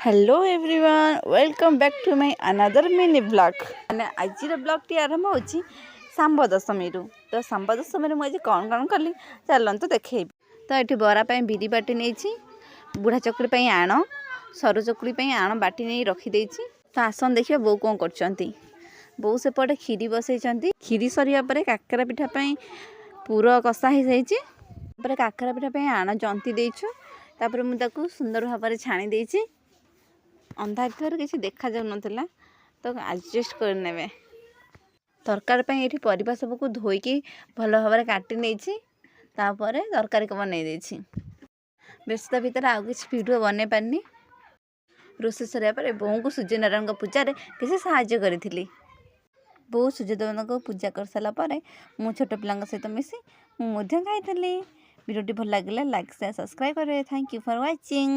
Hello everyone, welcome back to my another mini vlog. ମାନେ ଆଜିର ବ୍ଲଗ୍ଟି ଆରମ୍ଭ ହେଉଛି ଶାମ୍ବ ଦଶମୀରୁ। ତ ଶାମ୍ବ ଦଶମୀରେ ମୁଁ ଆଜି କ'ଣ କ'ଣ କଲି, ଚାଲନ୍ତୁ ଦେଖେଇବି। ତ ଏଠି ବରା ପାଇଁ ବିରି ବାଟି ନେଇଛି, ବୁଢ଼ା ଚକୁଳି ପାଇଁ ଆଣ, ସରୁ ଚକୁଳି ପାଇଁ ଆଣ ବାଟି ନେଇ ରଖିଦେଇଛି। ତ ଆସନ୍ତୁ ଦେଖିବା ବୋଉ କ'ଣ କରୁଛନ୍ତି। ବୋଉ ସେପଟେ କ୍ଷୀରି ବସେଇଛନ୍ତି। କ୍ଷୀରି ସରିବା ପରେ କାକରା ପିଠା ପାଇଁ ପୁର କଷା ହେଇଯାଇଛି। ତାପରେ କାକରା ପିଠା ପାଇଁ ଆଣ ଜନ୍ତି ଦେଇଛୁ। ତାପରେ ମୁଁ ତାକୁ ସୁନ୍ଦର ଭାବରେ ଛାଣି ଦେଇଛି। ଅନ୍ଧାର ଥିବାରୁ କିଛି ଦେଖାଯାଉନଥିଲା, ତ ଆଡ଼ଜଷ୍ଟ କରିନେବେ। ତରକାରୀ ପାଇଁ ଏଇଠି ପରିବା ସବୁକୁ ଧୋଇକି ଭଲ ଭାବରେ କାଟି ନେଇଛି। ତାପରେ ତରକାରୀକୁ ବନେଇ ଦେଇଛି। ବ୍ୟସ୍ତ ଭିତରେ ଆଉ କିଛି ଭିଡ଼ିଓ ବନେଇ ପାରିନି। ରୋଷେଇ ସରିବା ପରେ ବୋଉଙ୍କୁ ସୂର୍ଯ୍ୟନାରାୟଣଙ୍କ ପୂଜାରେ କିଛି ସାହାଯ୍ୟ କରିଥିଲି। ବୋଉ ସୂର୍ଯ୍ୟଦେବତାଙ୍କୁ ପୂଜା କରିସାରିଲା ପରେ ମୁଁ ଛୋଟ ପିଲାଙ୍କ ସହିତ ମିଶି ମୁଁ ମଧ୍ୟ ଖାଇଥିଲି। ଭିଡ଼ିଓଟି ଭଲ ଲାଗିଲେ ଲାଇକ୍, ସେୟାର, ସବସ୍କ୍ରାଇବ୍ କରିବେ। Thank you for watching.